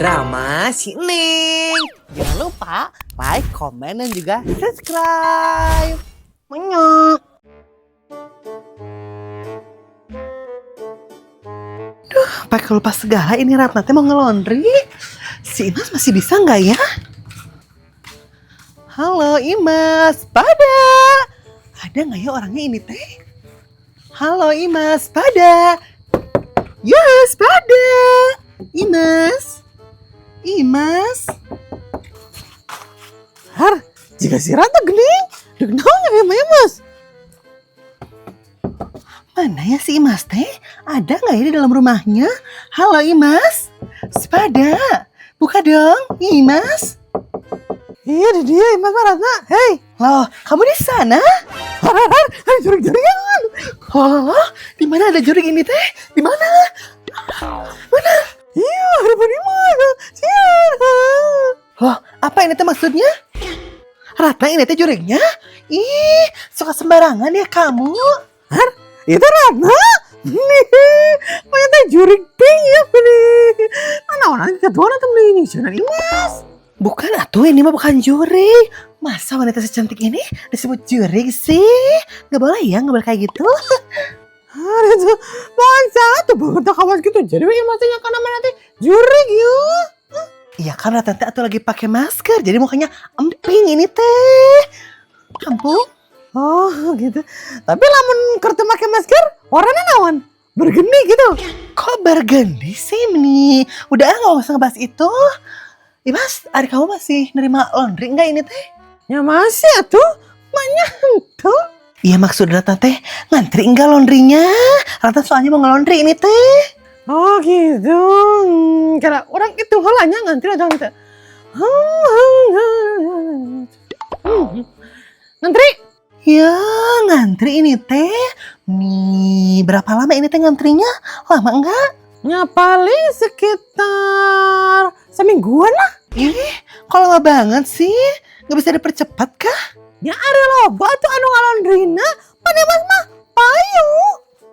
Drama si Neng. Jangan lupa like, komen, dan juga subscribe. Menyok. Duh, pakai lupa segala ini Ratna teh mau ngelondri. Si Imas masih bisa nggak ya? Halo Imas, pada. Ada nggak ya orangnya ini teh? Halo Imas, pada. Yes, pada. Imas. Imas. Har, jiga si Ratna geuning. Dek naon ya Mas? Mana ya si Imas teh? Ada nggak ya di dalam rumahnya? Halo Imas. Sepada. Buka dong, Imas. Iya di dia Imas mah Ratna. Hei, Loh, kamu di sana? har har har, har jurig-jurigan. Loh, loh, loh, di mana ada jurig ini teh? Di mana? Mana? Iya, harapan Imas. Siap. Loh, apa ini teh maksudnya? Ratna ini teh jurignya? Ih, suka sembarangan ya kamu. Har, itu Ratna. Nih, mana teh jurig pink ya nih. Mana orang kedua atau nih sana Imas. Bukan atuh, ini mah bukan jurig. Masa wanita secantik ini disebut jurig sih? Gak boleh ya, gak boleh kayak gitu. Har itu masa tuh banget kawas gitu. Jadi Imasnya karena mana teh jurig ya. Iya kan Ratna teh atuh lagi pakai masker, jadi mukanya emping ini teh. Kampung. Oh gitu. Tapi lamun keur teu make masker, warnanya naon? Burgundy gitu. Kok burgundy sih nih? Udah ah, nggak usah ngebahas itu. Imas, adik kamu masih nerima laundry nggak ini teh? Ya masih atuh. Maknya tuh. Iya maksud Ratna teh ngantri enggak laundrynya? Ratna soalnya mau ngelondri ini teh. Oh gitu. Kira orang itu halanya ngantri atau enggak? Ngantri? Ya ngantri ini teh. Nih berapa lama ini teh ngantrinya? Lama enggak? Ya paling sekitar semingguan lah. Ih, kalau lama banget sih, nggak bisa dipercepat kah? Ya ada loba tuh anu ngalondrina, pan Imas mah payu.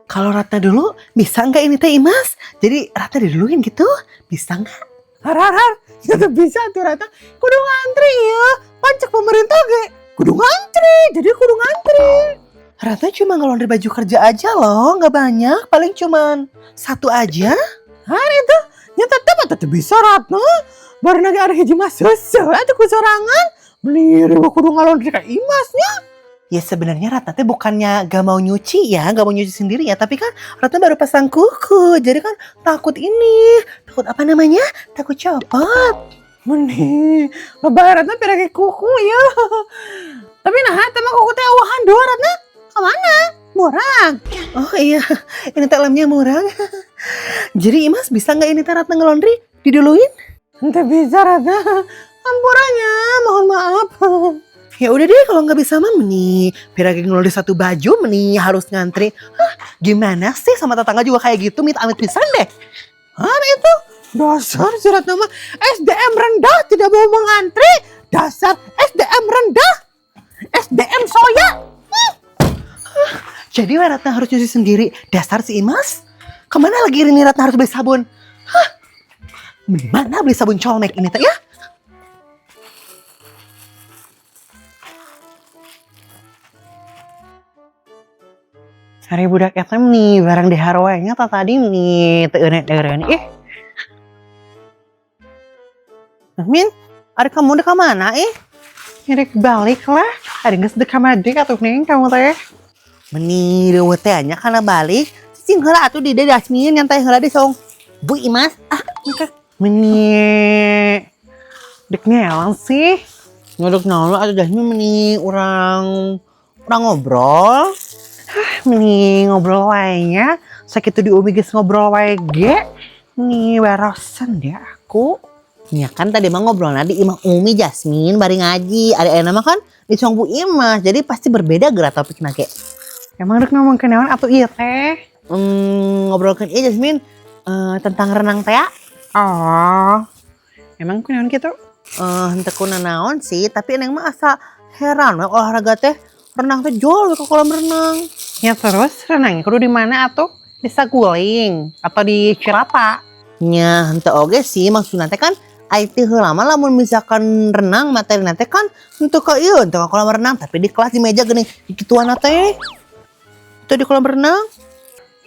Kalau Ratna dulu bisa nggak ini teh Imas? Jadi Ratna diduluin gitu, bisa nggak? Har har har, ya tuh bisa tuh Ratna. Kudu ngantri ya, pan cek pemerintah ge. Kudu ngantri, jadi kudu ngantri. Ratna cuma ngelondri baju kerja aja loh, nggak banyak, paling cuman satu aja. Har itu, ya tetep atuh teu bisa Ratna. Baru lagi ada hiji mas seuseuh atuh ku sorangan. Beli ribu kudu ngalondri ka Imasnya. Ya sebenarnya Ratna teh bukannya gak mau nyuci ya, gak mau nyuci sendiri ya, tapi kan Ratna baru pasang kuku, jadi kan takut ini, takut apa namanya? Takut copot. Meni, loba Ratna pirage kuku ya. Tapi nah, teh mah kuku teh eueuhan dua Ratna. Kemana? Murang. Oh iya, ini teh lemnya murah. Jadi Imas bisa nggak ini teh Ratna ngelondri diduluin? Henteu bisa Ratna. Ampurannya, mohon maaf. Ya udah deh kalau nggak bisa mah meni, pirage ngelondri satu baju meni harus ngantri. Hah, gimana sih sama tetangga juga kayak gitu, amit amit pisan deh. Har itu dasar si Ratna mah SDM rendah tidak mau mengantri. Dasar SDM rendah. SDM soya. Jadi Ratna harus nyuci sendiri. Dasar si Imas. Kemana lagi ini Ratna harus beli sabun? Hah? Mana beli sabun colmek ini teh ya? Hari budak eta nih barang diharoanya tak tadi nih teu eureun ih. Min, ada kamu udah mana ih? Ngerek balik lah. Ada geus dek ka dik atuh neng kamu teh. Meni reueuh teh nya kana balik. Cicing heula atuh di dieu Jasmine nyantai heula di song. Bu Imas, ah engke. Meni dek ngelang sih. Ngedek naon atuh Jasmine meni urang urang ngobrol. Hah, meni ngobrol wae nya. Sakitu di Umi geus ngobrol wae ge. Nih barosan deh aku. Ya kan tadi mah ngobrolnya di imah Umi Jasmine bari ngaji. Ada enak mah kan di song Bu Imas. Jadi pasti berbeda geura topikna ge. Emang rek ngomong naon atuh ieu teh? Ngobrolkeun ieu Jasmine tentang renang teh. Oh. Emang kunaon kitu? Henteu kunanaon sih, tapi neng mah asa heran we olahraga teh renang teh jol ke kolam renang. Ya terus renangnya kudu di mana atuh? Di Saguling atau di Cirata? Nya henteu oge sih, maksudna teh kan ai ti heula mah lamun misalkan renang materi teh kan henteu ka ieu, henteu ka kolam renang, tapi di kelas di meja geuning kituan teh. Itu di kolam renang.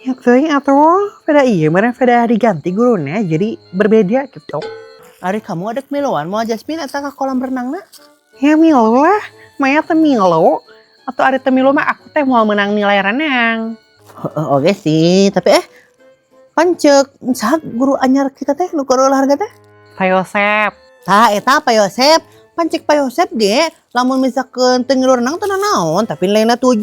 Ya teuing atuh, pada iya meureun pada diganti gurunya jadi berbeda gitu. Ari kamu ada miluan moal, Jasmine, eta ka kolam renangna? Ya milu lah, Maya teh milu. Atau ari teu milu mah aku teh moal menang nilai renang. Heeh, oge sih, tapi kan cek saha guru anyar kita teh nu guru olahraga teh? Pak Yosep. Tah eta Pak Yosep, pan cek Pak Yosep ge lamun misalkan teu ngilu renang teh naon, tapi nilaina 7.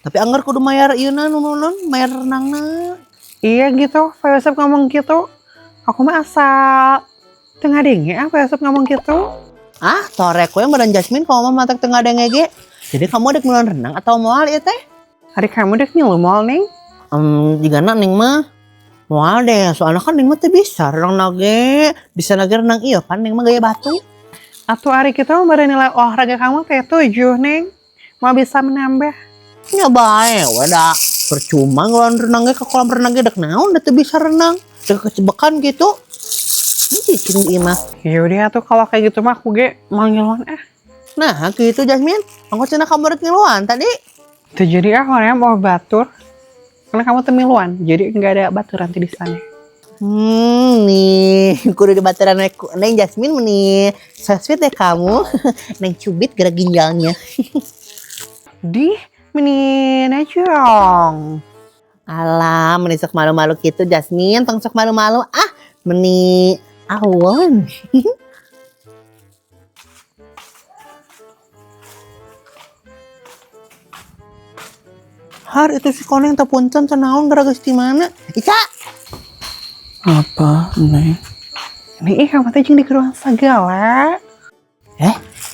Tapi anggar kudu mayar ieu na nu naon, mayar renangna. Iya gitu, Pak Yosep ngomong gitu. Aku mah asa teu ngadenge ah Pak Yosep ngomong gitu. Ah, torek we meureun Jasmine kamu mah matak teu ngadenge ge. Jadi kamu dek miluan renang atau moal ieu teh? Ari kamu dek milu moal, Neng? Jigana Neng mah moal deh, soalnya kan Neng mah teu bisa renang ge. Bisa lagi renang iya pan Neng mah gaya batu. Atuh ari kitu mah bari nilai olahraga kamu teh 7, Neng. Moal bisa menambah. Ya bae, we da percuma ngeluarin renang ge ke kolam renang ge dek naon da teu bisa renang. Dek kecebekan gitu. Ini cicing ieu mah. Ya udah atuh kalau kayak gitu mah aku ge moal ngiluan ah. Nah, gitu Jasmine. Ongkoh cenah kamu rek ngiluan tadi. Tuh jadi ah orangnya mau batur. Karena kamu teu miluan, jadi nggak ada batur nanti di sana. Nih, kudu dibaturan we ku Neng Jasmine meni so sweet deh kamu. Neng cubit gerak ginjalnya. Di meni najong. Alah, meni sok malu-malu gitu Jasmine, tong sok malu-malu. Ah, meni awon. Har itu si koneng teu punten teu naon gara geus di mana? Ica, Apa, Neng? Ini ih kamu teh jeung digeroan segala.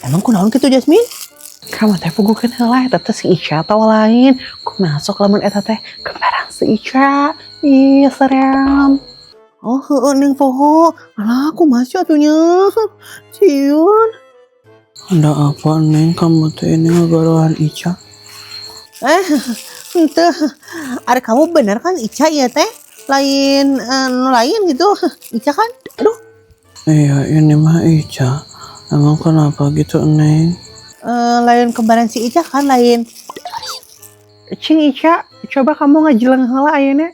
Emang kunaon gitu Jasmine? Kamu teh pugukeun heula eta teh si Ica atau lain. Kumaha sok lamun eta teh kembaran si Ica. Ih, serem. Oh, heeh Neng poho. Alah, aku masih atunya. Ciun. Ada apa, Neng? Kamu tuh ini ngegaruhan Ica? Henteu. Ari kamu bener kan Ica ya teh? Lain nu lain gitu. Ica kan? Aduh, Iya, ini mah Ica. Emang kenapa gitu, Neng? Lain kembaran si Ica kan lain. Cing Ica, coba kamu ngajeleng heula ayeuna.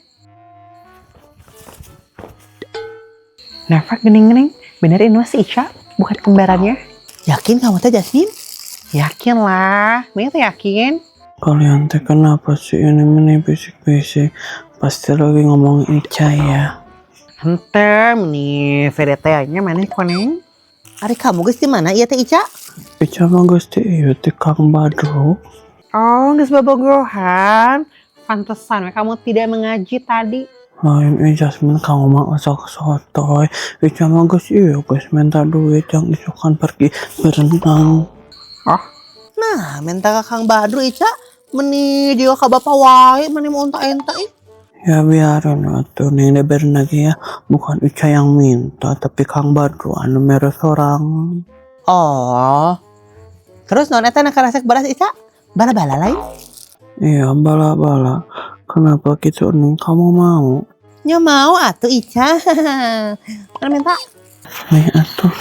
Nah, Pak gening-gening, bener ini mah si Ica, bukan kembarannya. Yakin kamu teh Jasmine? Yakin lah, Mia tuh yakin. Kalian teh kenapa sih ini meni bisik-bisik? Pasti lagi ngomong Ica ya. Henteu nih, VDT-nya mana koneng? Ari kamu geus di mana ieu teh Ica? Ica mah geus di ieu ti Kang Badru. Oh, geus bobogohan. Pantesan we kamu tidak mengaji tadi. Lain eh Jasmine, kamu mah sok sotoy. Ica mah geus ieu geus minta duit yang isukan pergi berenang. Nah, minta ka Kang Badru Ica meni dia ka bapak wae meni mau enta-enta ih. Ya biarin atuh Neng deh berenang ya. Bukan Ica yang minta tapi Kang Badru anu mere sorangan. Oh. Terus naon eta na karasek balas Ica? Bala-bala lain? Iya bala-bala. Kenapa gitu Neng, kamu mau? Nya mau atuh Ica. Mana minta? Nih atuh.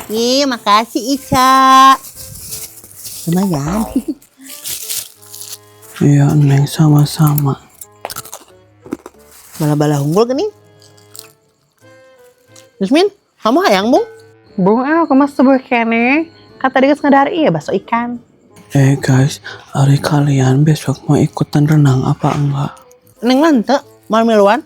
Ih, makasih Ica. Lumayan. Iya Neng, sama-sama. Bala-bala unggul gini. Jasmine, kamu hayang bung? Bung ah, aku mah sebuah kene. Kata dia geus ngadahar iya bakso ikan. Eh guys, ari kalian besok mau ikutan renang apa enggak? Neng mah henteu, moal miluan.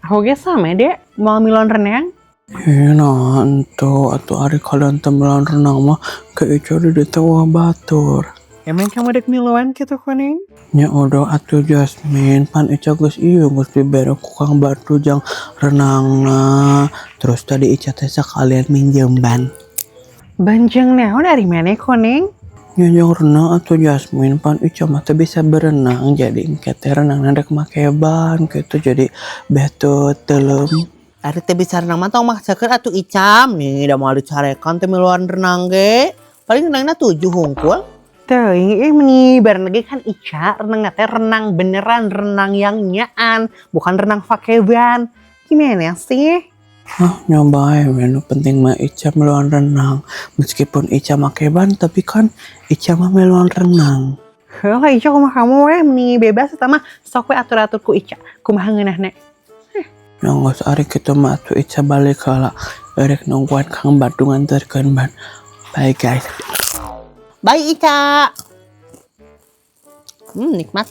Aku ge sama deh, moal miluan renang. Iya nah, ento atau ari kalian temelan renang mah ke Ica di tewah batur. Emang kamu dek miluan gitu koneng? Nya udah atuh Jasmine, pan Ica geus ieu geus dibere ku Kang Badru jang renangna. Terus tadi Ica teh sekalian minjem ban. Ban jang naon ari mana koneng? Nya jang renang atuh Jasmine, pan Ica mah teu bisa berenang jadi engke teh renangna dek make ban gitu jadi betut teuleum. Ari teh bisa renang mah tong maksakeun atuh Ica. Nih da moal dicarekan teh miluan renang ge. Paling renangna 7 hungkul. Teuing ih meni bareng lagi kan Ica renang teh renang beneran renang yang nyaan bukan renang pakai ban. Gimana sih? Hah, nya bae we, nu penting mah Ica miluan renang. Meskipun Ica make ban, tapi kan Ica mah miluan renang. Heuh, Ica kumaha kamu weh, meni bebas eta mah sok we atur-atur ku Ica. Kumaha ngeunahna? Ya geus, ari kitu mah atuh Ica balik heula. Erek nungguan Kang Badru nganterkeun ban. Bye, guys. Bye, Ica. Nikmat.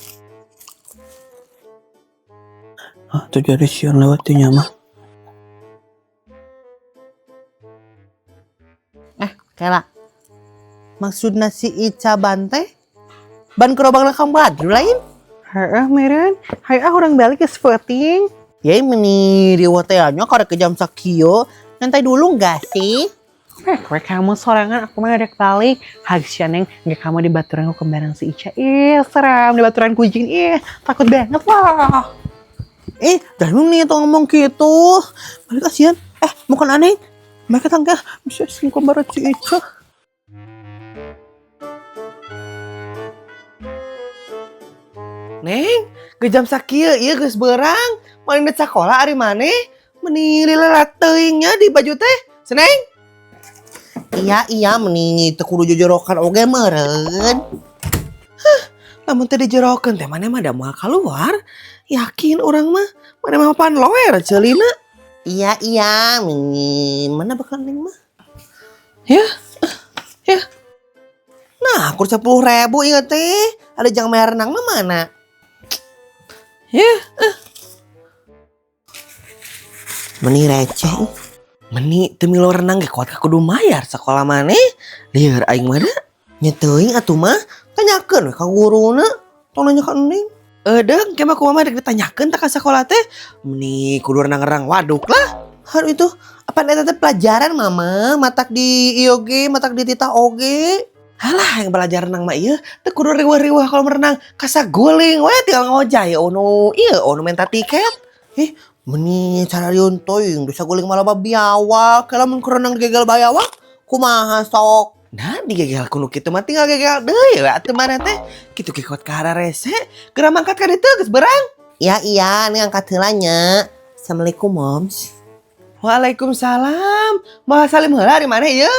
Ah, tuh jadi sieun lewat dinya mah. Eh, kela. Maksudna si Ica ban teh? Ban gerobak Kang Badru lain? Heeh, meureun. Hayu ah, urang balik geus peuting. Ya, meni riweuh teh nya karek ke jam sakieu. Nyantai dulu nggak sih? Eh, kue kamu sorangan, aku mah rek balik. Hagia Neng, nggak kamu dibaturan ku kembaran si Ica. Ih, seram, dibaturan kucing. Ih, takut banget loh. Eh, jangan nih tuh ngomong gitu. Balik kasihan. Eh, bukan aneh. Mereka tangga bisa sing kembaran si Ica. Neng, ke jam sakieu ieu geus beurang. Maling di sekolah ari maneh? Meni lila teuing nya di baju teh. Seneng? Iya, meni teu kudu jojorokan oge meureun. Hah, lamun teu dijorokeun teh maneh mah da moal keluar. Yakin urang mah, maneh mah pan loer ceulina. Iya, meni mana bakal neng mah? Ya, ya. Nah, kur 10.000 ieu teh. Ada jang bayar renang mah mana? Ya, Meni receh ih. Meni teu milu renang ge kuat kudu mayar sekolah maneh. Lieur aing mah da. Nya teuing atuh mah, tanyakeun we ka guruna. Tong nanya ka Neng. Edeung ke mah kumaha rek ditanyakeun tah ka sekolah teh. Meni kudu renang-renang waduk lah. Haru itu apa eta teh pelajaran mama, matak di ieu ge, matak di titah oge. Halah, yang belajar renang mah ieu teu kudu riweuh-riweuh kalau merenang, kasaguling we tinggal ngojay ono ieu ono minta tiket. Ih, meni carariun teuing bisa guling malah biawak, kalau mun keur renang digegel bayawak kumaha sok. Nah, digegel kuno kitu mah tinggal gegel deui we atuh maneh teh. Kitu ge kuat ka rese, geura mangkat ka ditu geus beurang. Iya, ini angkat heula nya. Assalamualaikum, Moms. Waalaikumsalam. Moal salim heula di mana ieu?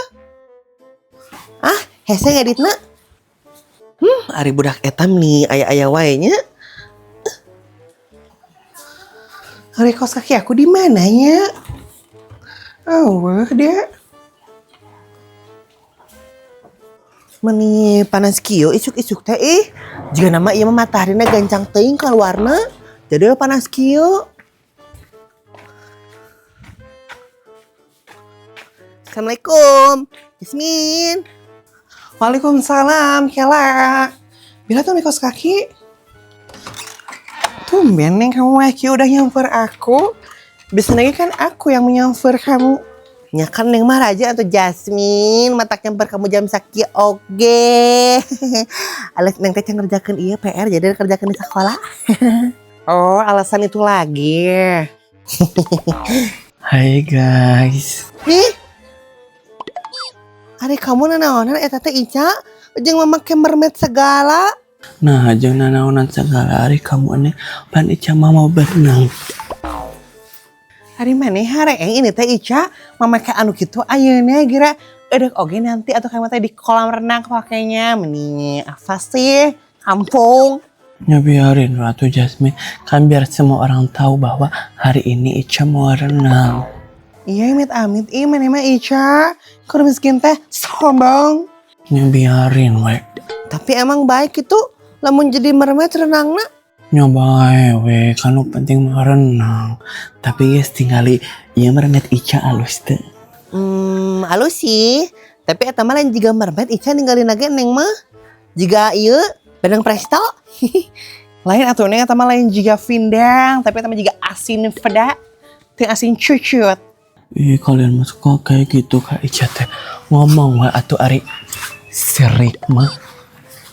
Ah, hese ngeditna. Ari budak etam nih aya-aya wae nya. Ari kos kaki aku di mana nya? Oh, dia. Meni panas kieu isuk-isuk teh ih. Jiga nama ieu mah mataharina gancang teuing kaluarna. Jadi panas kieu. Assalamualaikum, Jasmine. Waalaikumsalam, Kela. Bila tuh kos kaki? Tumben nih kamu lagi udah nyamper aku. Biasanya kan aku yang menyamper kamu. Ya kan Neng mah raja atau Jasmine, matak nyamper kamu jam sakieu oge. Alas Neng teh can ngerjakeun ieu PR jadi kerjakeun di sekolah. Oh, alasan itu lagi. Hai guys. Nih. Ari kamu nanaonan eta teh Ica jeung make mermaid segala. Nah, jeung nanaonan segala ari kamu aneh pan Ica mah mau berenang. Ari maneh hareeng ini teh Ica mamakai anu kitu ayeuna gira edek oge nanti atau kamu teh di kolam renang pakainya meni apa sih kampung. Ya biarin Ratu Jasmine, kan biar semua orang tahu bahwa hari ini Ica mau renang. Iya, amit amit ih maneh mah Ica kudu miskin teh sombong. Ya biarin we. Tapi emang baik itu lamun jadi mermaid renangna. Nyoba we, kan nu penting mah renang. Tapi guys tinggali ieu mermaid Ica alus teu. Alus sih. Tapi eta mah lain jiga mermaid Ica ninggalin lagi Neng mah. Jiga ieu benang presto. Lain atuh Neng, eta mah lain jiga pindang, tapi eta mah jiga asin peda. Teu asin cucut. Ih, kalian mah suka kayak gitu Kak Ica teh. Ngomong we atuh ari sirik mah.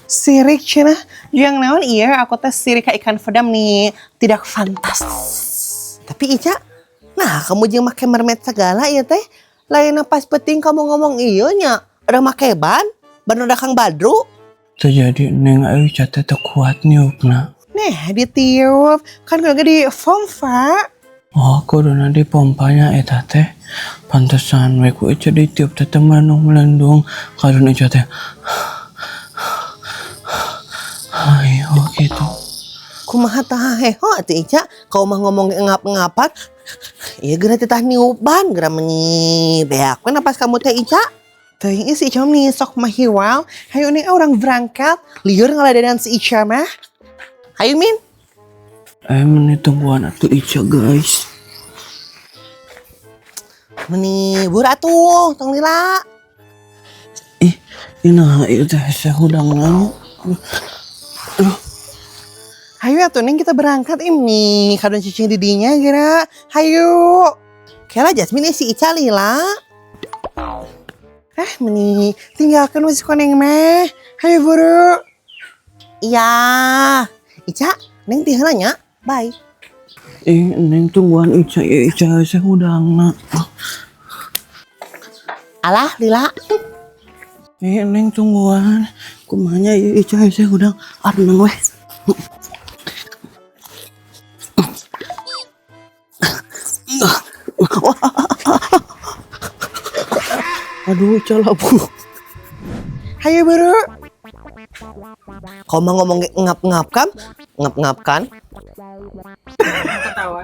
Sirik cenah. Yang naon iya aku teh sirik ka ikan fedam nih tidak fantas. Tapi Ica, nah kamu jeung make mermaid segala ya teh. Lain pas penting kamu ngomong iya nya. Udah make ban, ban udah Kang Badru. Teu jadi Neng ayo Ica teh teu kuat niupna. Nih ditiup kan gue di pompa. Oh, kuduna dipompanya eta teh. Pantesan we ku Ica ditiup teh teu melendung-melendung. Kadun Ica teh. Ayo gitu. Kumaha tah heho atuh Ica, kau mah ngomong ngap-ngapan. Iya geura titah niupan, geura meni beak we napas kamu teh, Ica. Teuing si Ica nih sok mahiwal. Hayu nih urang berangkat. Lieur ngaladenan si Ica mah. Hayu, Min. Eh, meni tungguan atuh Ica, guys. Meni buru atuh, tong lila. Ih, ini ieu teh hese hudangna. Aduh. Hayu atuh, Neng, kita berangkat ini. Kadon cicing di dinya geura. Hayu. Kela, Jasmine, si Ica lila. Eh, meni tinggalkan we si koneng mah. Hayu buru. Iya. Ica, Neng ti heula nya. Bye. Ih, Neng, tungguan Ica ya, Ica hese hudangna. Alah, lila. Eh, Neng, tungguan. Kumaha nya ieu Ica hese hudang. Arenang weh. Aduh, Ica labuh. Hayu buru. Kau mah ngomong ngap-ngap kan? Ngap-ngap kan? Ketawa.